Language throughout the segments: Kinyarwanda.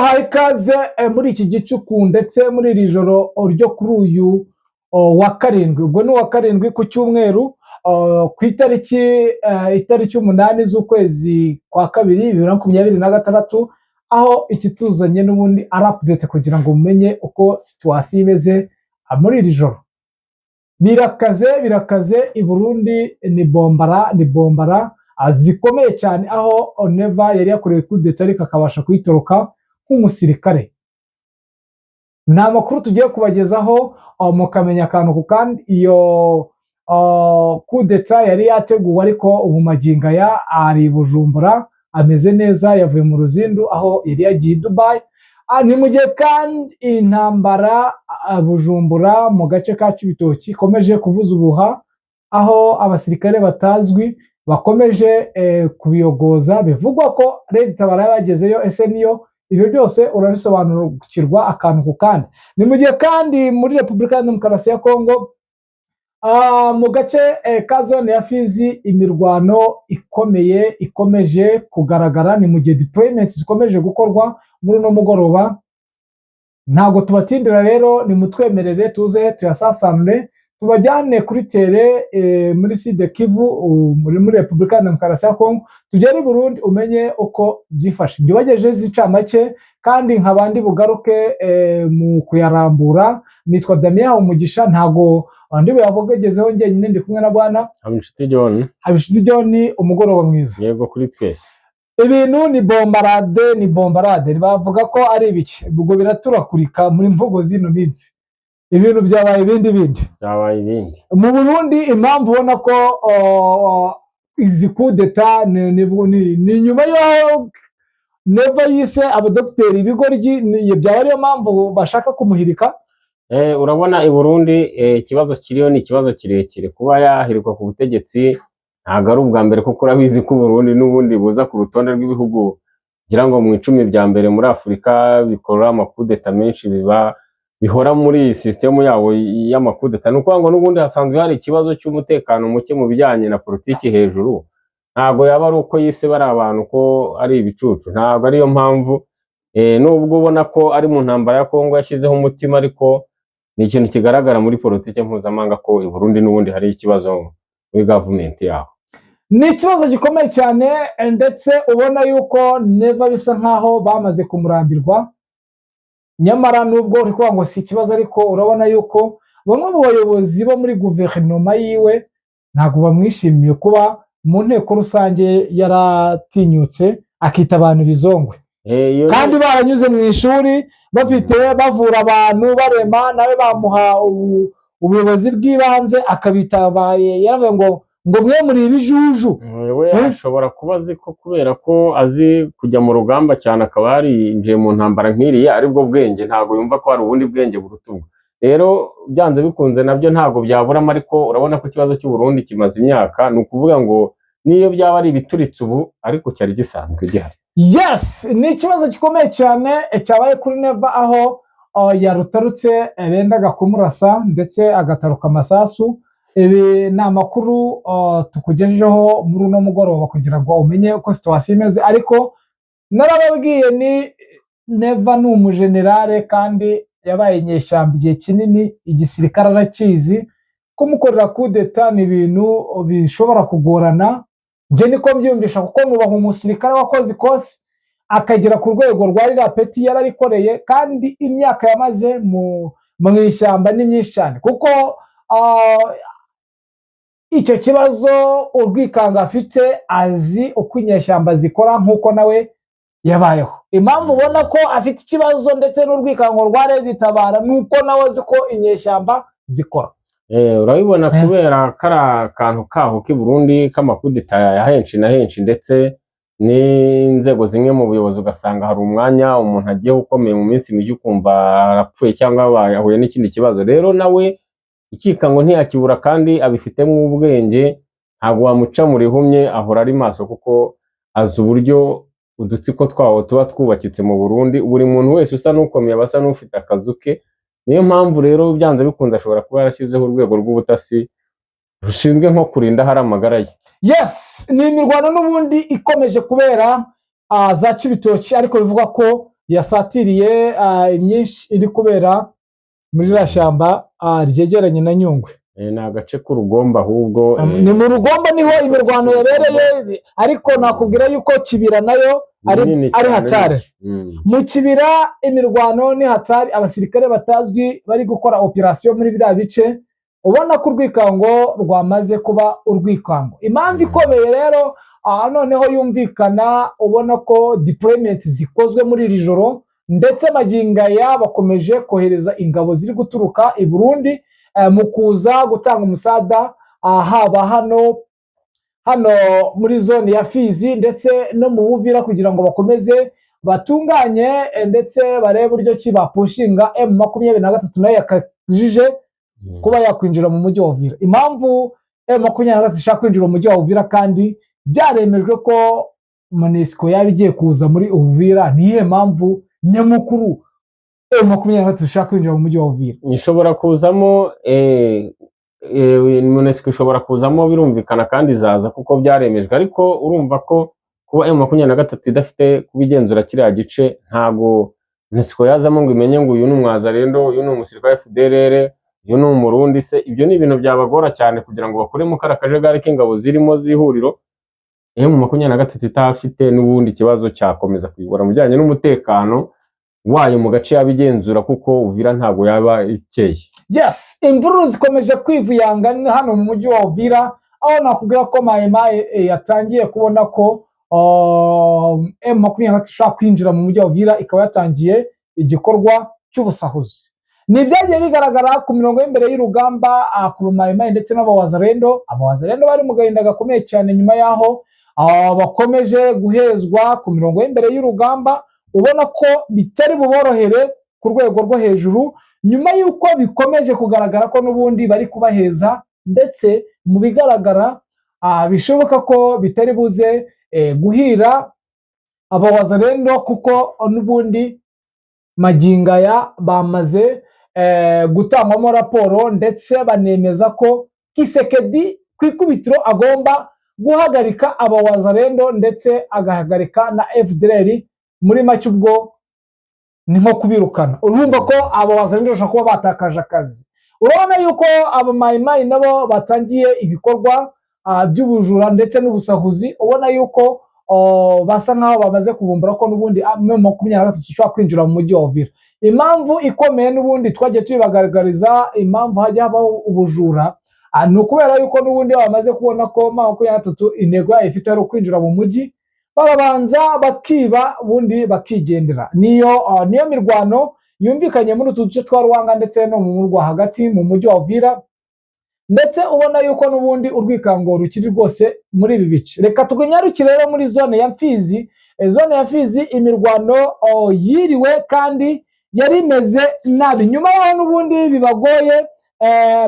Tubahaye ikaze muri iki gicuku ndetse muri iri joro ryo kuri uyu wa karindwi. Ubwo ni uwa karindwi ku cyumweru, ku itariki 8 z'ukwezi kwa kabiri 2026, aho ikituzanye n'ubundi ari update kugira ngo mumenye uko situation imeze muri iri joro. Birakaze, birakaze i Burundi, ni bombara, ni bombara zikomeye cyane, aho Neva yari yakorewe kudeta ariko akabasha kuyitoroka nk'umusirikare. Ni amakuru tugiye kubagezaho mukamenya akantu ku kandi. Iyo kudeta yari yateguwe, ariko ubu magingo aya ari i Bujumbura, ameze neza, yavuye mu ruzindu aho yari yagiye i Dubai. Ni mu gihe kandi intambara Bujumbura mu gace ka Cibitoki ikomeje kuvuza ubuha, aho abasirikare batazwi bakomeje kubiyogoza. Bivugwa ko Red Tabara yabagezeyo. Ese niyo? Ibyo byose urabisobanukirwa akantu ku kandi. Ni mu gihe kandi muri Repubulika ya Demokarasi ya Kongo, mu gace ka zone ya Fizi, imirwano ikomeye ikomeje kugaragara. Ni mu gihe deployment zikomeje gukorwa muri uno mugoroba. Ntabwo tubatindira rero, nimutwemerere tuze tuyasasanure, tubajyane kuri terrain muri Sud Kivu, muri Repubulika ya Demokarasi ya Kongo, tugere i Burundi umenye uko byifashe. Njye ubagejeje z'icamake kandi nkabandi bugaruke mu kuyarambura, nitwa Damien Umugisha. Ntabwo ndi buyavugezeho njyenyine, ndi kumwe na bwana Habinshuti John. Habinshuti John. Umugoroba mwiza. Yego, kuri twese. Ibintu ni bombarade, ni bombarade. Bavuga ko ari ibiki? Ubwo biraturakurika muri mvugo z'ino minsi, ibintu byabaye ibindi bindi. Byabaye ibindi. Mu Burundi, impamvu ubona ko izi kudeta ni nyuma y'aho Neva yise abadogiteri ibigoryi, byaba ariyo mpamvu bashaka kumuhirika? Urabona i Burundi ikibazo kiriho ni ikibazo kirekire. Kuba yahirikwa ku butegetsi ntabwo ari ubwa mbere, kuko urabizi ko Burundi n'ubundi buza ku rutonde rw'ibihugu ngira ngo mu 10 bya mbere muri Afurika bikora amakudeta menshi, biba bihora muri iyi sisitemu yabo y'amakudeta. Ni ukuvuga ngo n'ubundi hasanzwe hari ikibazo cy'umutekano muke mu bijyanye na politiki hejuru. Ntabwo yaba ari uko yise bari abantu ko ari ibicucu, ntabwo ariyo mpamvu. Nubwo ubona ko ari mu ntambara ya Kongo yashyizeho umutima, ariko ni ikintu kigaragara muri politiki mpuzamahanga ko i Burundi n'ubundi hari ikibazo muri gavumenti yaho. Ni ikibazo gikomeye cyane, ndetse ubona yuko Neva bisa nkaho bamaze kumurambirwa. Nyamara nubwo uri kuvuga ngo si ikibazo, ariko urabona yuko bamwe mu bayobozi bo muri guverinoma yiwe ntabwo bamwishimiye kuba mu nteko rusange yaratinyutse akita abantu ibizongwe, Iyo kandi baranyuze mu ishuri, bafite bavura abantu barema, nawe bamuha ubuyobozi bw'ibanze akabitabaye, yaravuye ngo mwe muri ibijuju. We ashobora kuba azi ko kubera ko azi kujya mu rugamba cyane, akaba yarinjiye mu ntambara nk'iriya, aribwo bwenge. Ntabwo yumva ko hari ubundi bwenge buruta ubwo. Rero byanze bikunze nabyo ntabwo byaburamo, ariko urabona ko ikibazo cy'u Burundi kimaze imyaka. Ni ukuvuga ngo niyo byaba ari ibituritse ubu, ariko cyari gisanzwe gihari. Yes, ni ikibazo gikomeye cyane cyabaye kuri Neva, aho yarutarutse, bendaga kumurasa ndetse agataruka amasasu. Ibi ni amakuru tukugejejeho muri uno mugoroba kugira ngo umenye uko situation imeze. Ariko narababwiye, ni Neva ni umujenerale kandi yabaye inyeshyamba igihe kinini, igisirikare arakizi. Kumukorera kudeta ni ibintu bishobora kugorana. Njye niko mbyiyumvisha, kuko nubaha umusirikare wakoze ikosi akagera ku rwego rwa ririya peti yararikoreye, kandi imyaka yamaze mu ishyamba ni myinshi cyane, kuko icyo kibazo urwikanga afite, azi uko inyeshyamba zikora nk'uko nawe yabayeho. Impamvu ubona ko afite ikibazo ndetse n'urwikango rwa Red Tabara ni uko nawe azi ko inyeshyamba zikora. Urabibona kubera kari akantu kaho k'i Burundi k'amakudeta ya henshi na henshi, ndetse n'inzego zimwe mu buyobozi, ugasanga hari umwanya umuntu agiyeho ukomeye, mu minsi mike ukumva arapfuye cyangwa yahuye n'ikindi kibazo. Rero nawe ikikango ntiyakibura, kandi abifitemo ubwenge. Ntabwo wamuca mu rihumye, ahora ari maso, kuko azi uburyo udutsiko twawo tuba twubakitse mu Burundi. Buri muntu wese usa n'ukomeye aba asa n'ufite akazu ke. Niyo mpamvu rero byanze bikunze ashobora kuba yarashyizeho urwego rw'ubutasi rushinzwe nko kurinda hari amagara ye. Yes, ni imirwano n'ubundi ikomeje kubera za Cibitoki, ariko bivugwa ko yasatiriye imyinshi iri kubera muri ririya shyamba ryegeranye na Nyungwe. Ni agace k'urugomba ahubwo. Ni mu Rugombo niho imirwano yabereye, ariko nakubwira yuko Kibira nayo ari, Nini ari cyane. hatari. Mu Kibira imirwano ni hatari, abasirikare batazwi bari gukora operasiyo muri biriya bice, ubona ko urwikango rwamaze kuba urwikango. Impamvu ikomeye rero aha noneho yumvikana, ubona ko deployment zikozwe muri iri joro, ndetse magingo aya bakomeje kohereza ingabo ziri guturuka i Burundi mu kuza gutanga umusada, haba hano muri zone ya Fizi ndetse no mu Buvira, kugira ngo bakomeze batunganye ndetse barebe uburyo ki bapushinga M23 nayo yakajije kuba yakwinjira mu mujyi wa Uvira. Impamvu M23 ishaka kwinjira mu mujyi wa Uvira kandi byaremejwe ko MONUSCO yaba igiye kuza muri Uvira, ni iyihe mpamvu nyamukuru M23 ishaka kwinjira mu mujyi wa Uvira? Ishobora kuzamo, MONUSCO ishobora kuzamo, birumvikana, kandi izaza kuko byaremejwe. Ariko urumva ko kuba M23 idafite kuba igenzura kiriya gice, ntago MONUSCO yazamo ngo imenye ngo uyu ni umwazarendo, uyu ni umusirikare wa FDLR, uyu ni umurundi se. Ibyo ni ibintu byabagora cyane kugira ngo bakuremo kariya kajagari k'ingabo zirimo z'ihuriro. M23 itahafite, n'ubundi ikibazo cyakomeza kuyigora mu bijyanye n'umutekano wayo mu gace yaba igenzura, kuko Uvira ntabwo yaba ikeye. Yes, imvururu zikomeje kwivuyanga hano mu mujyi wa Uvira, aho nakubwira ko Mayimayi yatangiye kubona ko M23 ishobora kwinjira mu mujyi wa Uvira, ikaba yatangiye igikorwa cy'ubusahuzi. Ni ibyagiye bigaragara ku mirongo y'imbere y'urugamba ku Mayimayi ndetse n'abawazarendo. Abawazarendo bari mu gahinda gakomeye cyane nyuma y'aho bakomeje guhezwa ku mirongo y'imbere y'urugamba, ubona ko bitari buborohere ku rwego rwo hejuru, nyuma y'uko bikomeje kugaragara ko n'ubundi bari kubaheza, ndetse mu bigaragara bishoboka ko bitari buze guhira abawazarendo, kuko n'ubundi magingo aya bamaze gutangwamo raporo, ndetse banemeza ko Tshisekedi ku ikubitiro agomba guhagarika abawazarendo ndetse agahagarika na FDLR. Muri make ubwo ni nko kubirukana. Urumva ko aba wazarendo bashobora kuba batakaje akazi. Urabona yuko aba Mayimayi nabo batangiye ibikorwa by'ubujura ndetse n'ubusahuzi, ubona yuko basa nkaho bamaze kuvumbura ko n'ubundi M23 ishobora kwinjira mu mujyi wa Uvira. Impamvu ikomeye n'ubundi twagiye tubibagaragariza, impamvu hajya habaho ubujura, ni ukubera yuko n'ubundi bamaze kubona ko M23 intego yayo ifite ari ukwinjira mu mujyi, barabanza bakiba ubundi bakigendera. Niyo mirwano yumvikanye muri utu duce twa Ruwanga ndetse no mu murwa hagati mu mujyi wa Uvira, ndetse ubona yuko n'ubundi urwikango rukiri rwose muri ibi bice. Reka tugunyarukire rero muri zone ya Fizi. Zone ya Fizi imirwano yiriwe kandi yari imeze nabi, nyuma yaho n'ubundi bibagoye,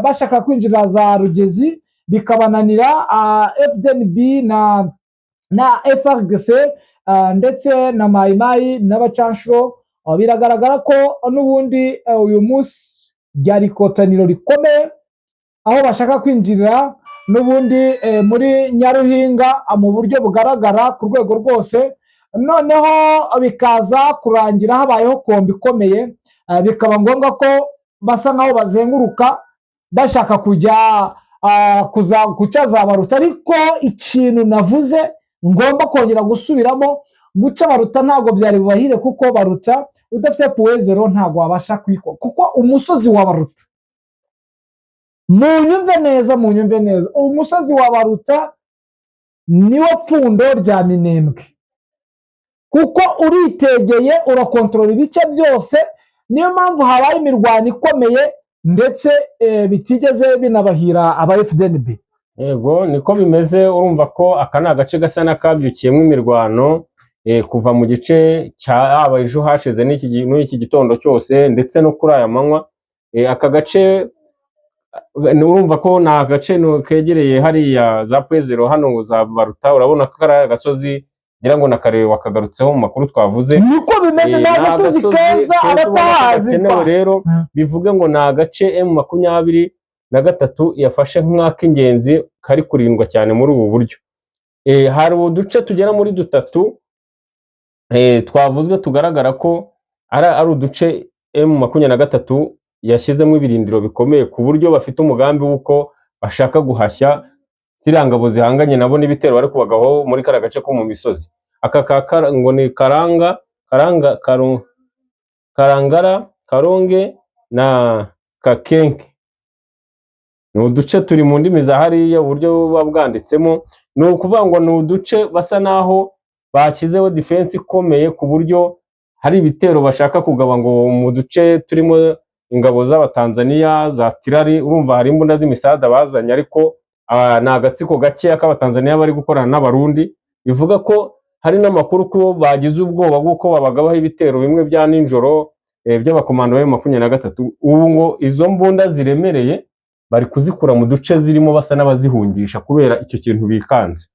bashaka kwinjira za Rugezi bikabananira, FDNB na FARDC ndetse na Mayimayi n'abacanshuro. Biragaragara ko n'ubundi uyu munsi ryari ikotaniro rikomeye, aho bashaka kwinjirira n'ubundi muri Nyaruhinga mu buryo bugaragara ku rwego rwose, noneho bikaza kurangira habayeho combat ikomeye, bikaba ngombwa ko basa nkaho bazenguruka bashaka kujya guca za Baruta. Ariko ikintu navuze ngomba kongera gusubiramo: guca Baruta ntabwo byari bubahire, kuko Baruta udafite Point Zéro ntabwo wabasha kuyikora, kuko umusozi wa Baruta, munyumve neza, munyumve neza, umusozi wa Baruta niwo pfundo rya Minembwe, kuko uritegeye, urakontorora ibice byose. Niyo mpamvu habaye imirwano ikomeye, ndetse bitigeze binabahira aba FDNB. Yego, niko bimeze. Urumva ko aka ni agace gasa n'akabyukiyemo imirwano kuva mu gice cya haba ejo hashize n'iki gitondo cyose, ndetse no kuri aya manywa. Aka gace urumva ko ni agace kegereye hariya za Point Zéro, hano za Baruta. Urabona ko kari agasozi, ngira ngo na kare wakagarutseho mu makuru twavuze. Niko bimeze, ni agasozi keza, ubona ko abatahazi gakenewe. Rero bivuge ngo ni agace M23 yafashe nk'ak'ingenzi kari kurindwa cyane muri ubu buryo. Hari uduce tugera muri dutatu. Twavuzwe tugaragara ko ari uduce M23 yashyizemo ibirindiro bikomeye, ku buryo bafite umugambi w'uko bashaka guhashya ziriya ngabo zihanganye nabo n'ibitero bari kubagaho muri kariya gace ko mu misozi. Aka ngo ni Karanga, Karanga, Karangara, Karonge na Kakenke. Ni uduce turi mu ndimi za hariya, uburyo buba bwanditsemo ni ukuvuga ngo ni uduce basa naho bashyizeho defense ikomeye, ku buryo hari ibitero bashaka kugaba ngo mu duce turimo ingabo z'Abatanzaniya za tirari. Urumva hari imbunda z'imisada bazanye, ariko ni agatsiko gakeya k'Abatanzaniya bari gukorana n'Abarundi. Bivuga ko hari n'amakuru ko bagize ubwoba bw'uko babagabaho ibitero bimwe bya nijoro by'abakomando ba 23. Ubu ngo izo mbunda ziremereye bari kuzikura mu duce zirimo, basa n'abazihungisha kubera icyo kintu bikanze.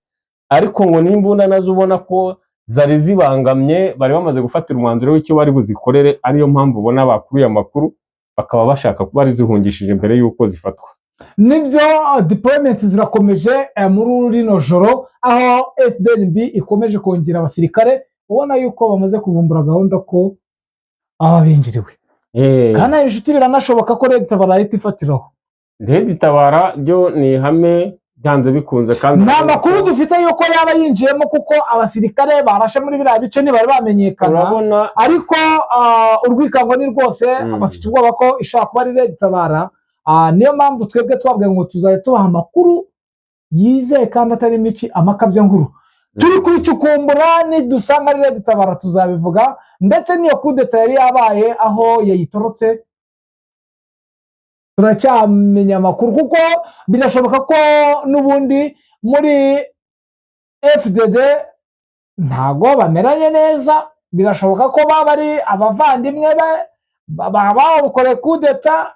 Ariko ngo n'imbunda nazo ubona ko zari zibangamye, bari bamaze gufatira umwanzuro w'icyo bari buzikorere, ariyo mpamvu ubona bakuruye amakuru bakaba bashaka kuba zihungishije mbere y'uko zifatwa. Nibyo, deployment zirakomeje muri rino joro, aho FDNB ikomeje kongera abasirikare, ubona yuko bamaze kuvumbura gahunda ko aba binjiriwe. Kandi inshuti, biranashoboka ko Leta barahita ifatiraho. Red Tabara byo ni ihame byanze bikunze, kandi Nta makuru dufite yuko yaba yinjiyemo, kuko abasirikare barashe muri biriya bice ntibari bamenyekana. Urabona. Ariko urwikango ni rwose. Bafite ubwoba ko ishobora kuba ari Red Tabara. Niyo mpamvu twebwe twabwiye ngo tuzajya tubaha amakuru yizeye kandi atarimo iki amakabya nkuru. Turi kubicukumbura, nidusanga ari Red Tabara tuzabivuga, ndetse n'iyo kudeta yari yabaye aho yayitorotse turacyamenya amakuru, kuko birashoboka ko n'ubundi muri FDD ntago bameranye neza. Birashoboka ko baba ari abavandimwe be bamukoreye kudeta,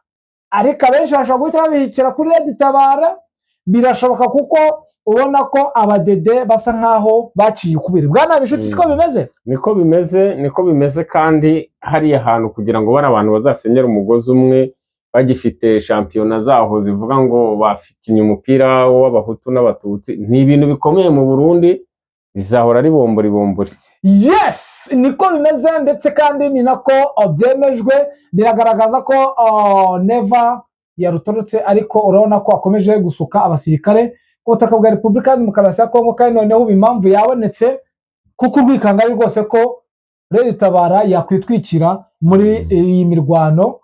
ariko abenshi bashobora guhita babishyira kuri Red Tabara. Birashoboka, kuko ubona ko abadede basa nkaho baciye ukubiri. Bwana Bishuti, siko bimeze? Niko bimeze, niko bimeze. Kandi hariya hantu kugira ngo bari abantu bazasenyere umugozi umwe, bagifite shampiyona zaho zivuga ngo bakinnye umupira w'Abahutu n'Abatutsi, ni ibintu bikomeye mu Burundi, bizahora ari bombori bombori. Yes, niko bimeze, ndetse kandi ni nako byemejwe. Biragaragaza ko Neva yarutorotse, ariko urabona ko akomeje gusuka abasirikare ku butaka bwa Repubulika ya Demokarasi ya Kongo. Kandi noneho ubu impamvu yabonetse, kuko urwikanga ari rwose ko Red Tabara yakwitwikira muri iyi mirwano,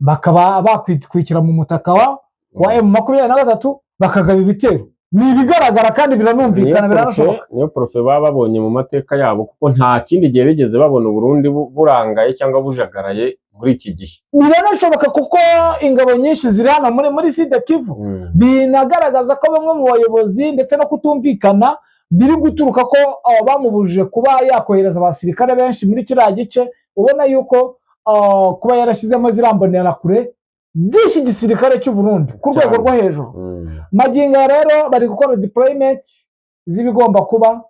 bakaba bakwitwikira mu mutaka wa M23 bakagaba ibitero. Ni ibigaragara kandi biranumvikana, biranashoboka. Niyo profit baba babonye mu mateka yabo, kuko nta kindi gihe bigeze babona Uburundi burangaye cyangwa bujagaraye muri iki gihe. Biranashoboka, kuko ingabo nyinshi ziri hano muri Sud Kivu. Binagaragaza ko bamwe mu bayobozi ndetse no kutumvikana biri guturuka ko bamubujije kuba yakohereza abasirikare benshi muri kiriya gice. Ubona yuko kuba yarashyizemo ziriya mbonerakure byinshi, igisirikare cy'u Burundi ku rwego rwo hejuru. Magingo aya rero bari gukora deployment z'ibigomba kuba.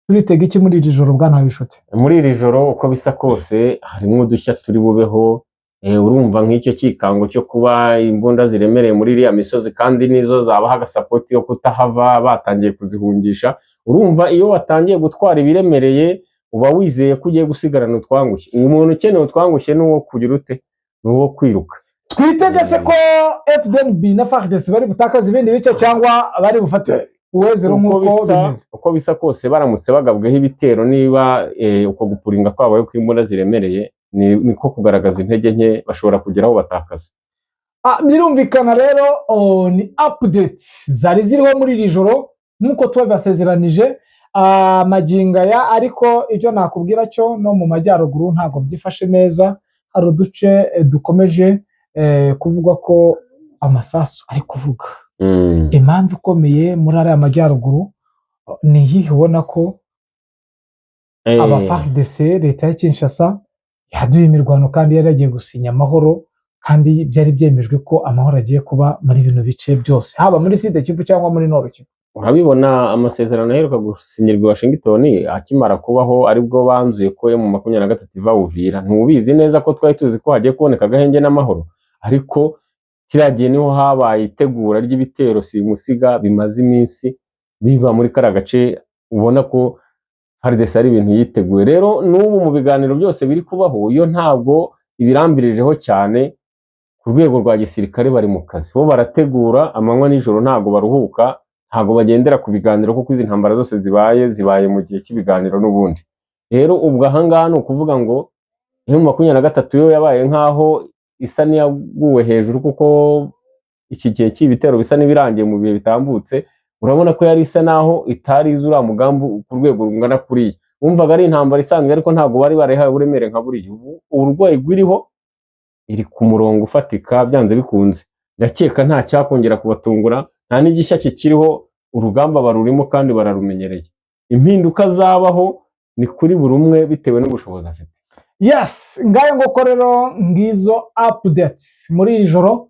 Turitega iki muri iri joro, bwana Bishuti? Muri iri joro, uko bisa kose harimo udushya turi bubeho. Urumva nk'icyo cyikango cyo kuba imbunda ziremereye muri iriya misozi, kandi nizo zabaha agasapoti yo kutahava, batangiye kuzihungisha. Urumva iyo watangiye gutwara ibiremereye, uba wizeye ko ugiye gusigarana utwangushye. Umuntu ukeneye utwangushye ni uwo kugira ute? Ni uwo kwiruka. Twitege se ko FDNB na FARDC bari butakaze ibindi bice, cyangwa bari bufate uwezero Uko nk'uko bisa bimeze? Uko bisa kose, baramutse bagabweho ibitero, niba uko gupuringa kwabo kw'imbunda ziremereye niko kugaragaza intege nke, bashobora kugera aho batakaza. Birumvikana rero, ni update zari ziriho muri iri joro nk'uko tubabibasezeranije. Magingo aya ariko ibyo nakubwira cyo, no mu majyaruguru ntabwo byifashe neza. Hari uduce dukomeje kuvugwa ko amasasu ari kuvuga. Impamvu ikomeye muri ariya majyaruguru ni iyihe? Ubona ko aba FARDC, leta ya Kinshasa yaduye imirwano, kandi yari yagiye gusinya amahoro, kandi byari byemejwe ko amahoro agiye kuba muri bino bice byose, haba muri Sud Kivu cyangwa muri Nord Kivu. Urabibona, amasezerano aheruka gusinyirwa i Washington akimara kubaho, aribwo banzuye ko M23 iva Uvira. Ntubizi neza ko twari tuzi ko hagiye kuboneka agahenge n'amahoro, ariko kiriya gihe niho habaye itegura ry'ibitero simusiga bimaze iminsi biba muri kariya gace. Ubona ko FARDC ari ibintu yiteguye. Rero n'ubu mu biganiro byose biri kubaho, yo ntabwo ibirambirijeho cyane. Ku rwego rwa gisirikare bari mu kazi, bo barategura amanywa n'ijoro, ntabwo baruhuka, ntabwo bagendera ku biganiro, kuko izi ntambara zose zibaye zibaye mu gihe cy'ibiganiro n'ubundi. Rero ubwo ahangaha ni ukuvuga ngo M23 yo yabaye nk'aho isa n'iyaguwe hejuru, kuko iki gihe cy'ibitero bisa n'ibirangiye mu bihe bitambutse. Urabona ko yari isa naho itari izi uriya mugambi ku rwego rungana kuriya. Wumvaga ari intambara isanzwe, ariko ntabwo bari barayihaye uburemere nka buriya. Ubu uburwayi bwiriho iri ku murongo ufatika. Byanze bikunze, ndakeka nta cyakongera kubatungura, nta n'igishya kikiriho. Urugamba barurimo kandi bararumenyereye. Impinduka zabaho ni kuri buri umwe bitewe n'ubushobozi afite. Yes, ngayo nguko rero, ngizo updates muri iri joro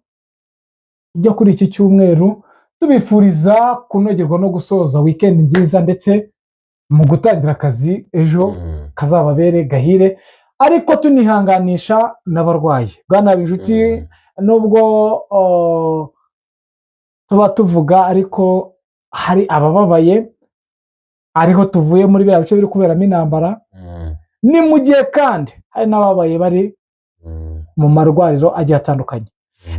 ryo kuri iki cyumweru. Tubifuriza kunogerwa no gusoza weekend nziza, ndetse mu gutangira akazi ejo kazababere gahire, ariko tunihanganisha n'abarwayi. Bwana Inshuti, nubwo tuba tuvuga, ariko hari abababaye, ariho tuvuye muri biriya bice biri kuberamo intambara. Ni mu gihe kandi hari n'ababaye bari mu marwariro agiye atandukanye.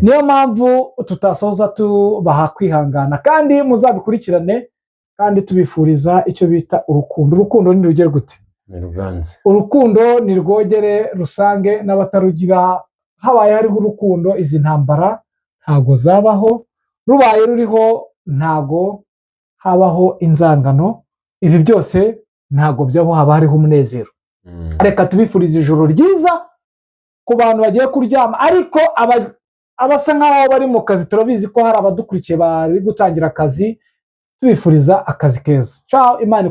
Niyo mpamvu tutasoza tubaha kwihangana, kandi muzabikurikirane, kandi tubifuriza icyo bita urukundo. Urukundo ni rugere gute? Ni ruganze. Urukundo ni rwogere rusange n'abatarugira. Habaye hariho urukundo, izi ntambara ntago zabaho. Rubaye ruriho, ntago habaho inzangano. Ibi byose ntago byabaho, haba hariho umunezero. Reka tubifurize ijoro ryiza ku bantu bagiye kuryama, ariko abasa nk'aho bari mu kazi, turabizi ko hari abadukurikiye bari gutangira akazi, tubifuriza akazi keza. Ciao, Imana.